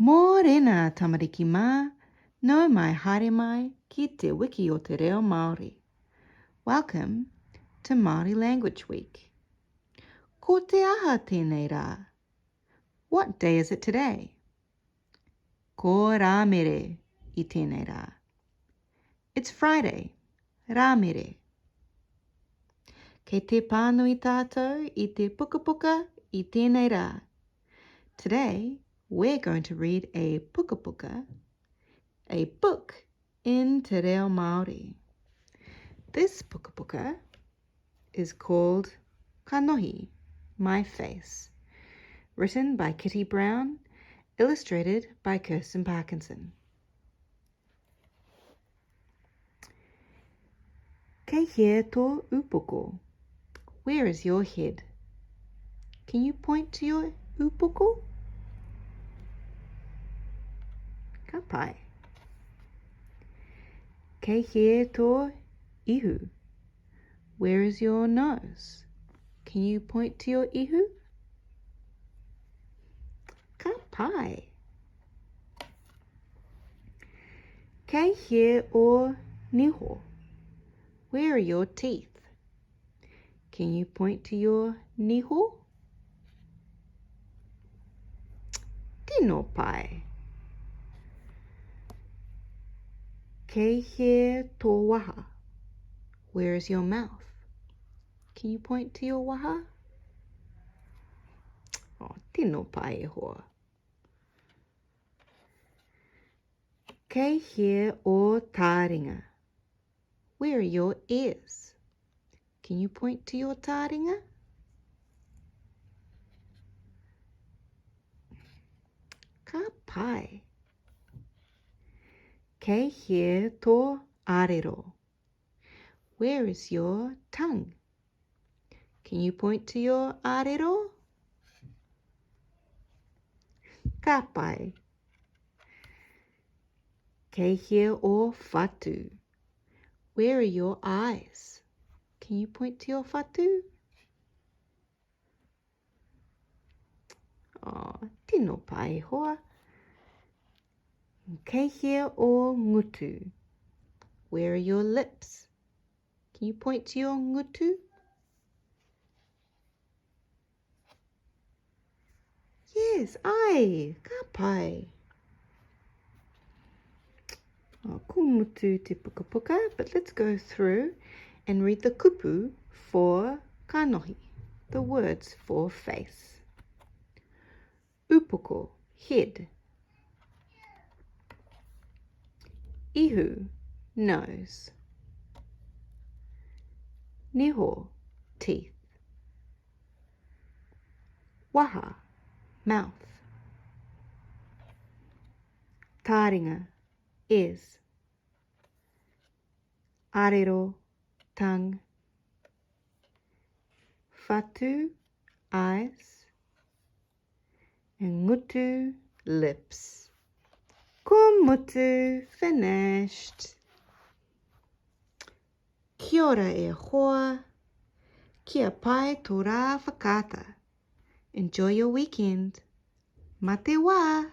Mōrena tamariki mā, nau mai haere mai ki te wiki o te reo Māori. Welcome to Māori Language Week. Ko te aha tēnei rā? What day is it today? Ko Rāmere i tēnei rā. It's Friday, Rāmere. Kei te pānui tātou i te pukapuka i tēnei rā. Today, we're going to read a pukapuka, a book in Te Reo Māori. This pukapuka is called Kanohi, My Face, written by Kitty Brown, illustrated by Kirsten Parkinson. Kei hea tō upoko? Where is your head? Can you point to your upoko? Ka pai. Kei hea tō ihu? Where is your nose? Can you point to your ihu? Ka pai. Kei hea o niho? Where are your teeth? Can you point to your niho? Tino pai. Kei hea tō waha? Where is your mouth? Can you point to your waha? Oh, tino pai e hoa. Kei hea ō tāringa? Where are your ears? Can you point to your tāringa? Ka pai. Kei hea tō ārero? Where is your tongue? Can you point to your ārero? Ka pai. Kei hea ō whatu? Where are your eyes? Can you point to your whatu? Oh, tino pai hoa. Kei hea ō ngutu? Where are your lips? Can you point to your ngutu? Yes, ai, ka pai. Oh, ko mutu te pukapuka, but let's go through and read the kupu for kanohi, the words for face. Upoko, head. Ihu, nose. Niho, teeth. Waha, mouth. Tāringa, ears. Arero, tongue. Whatu, eyes. And ngutu, lips. Ko mutu, finished. Kia ora e hoa. Kia pai tō rā whakaata. Enjoy your weekend. Ma te wā!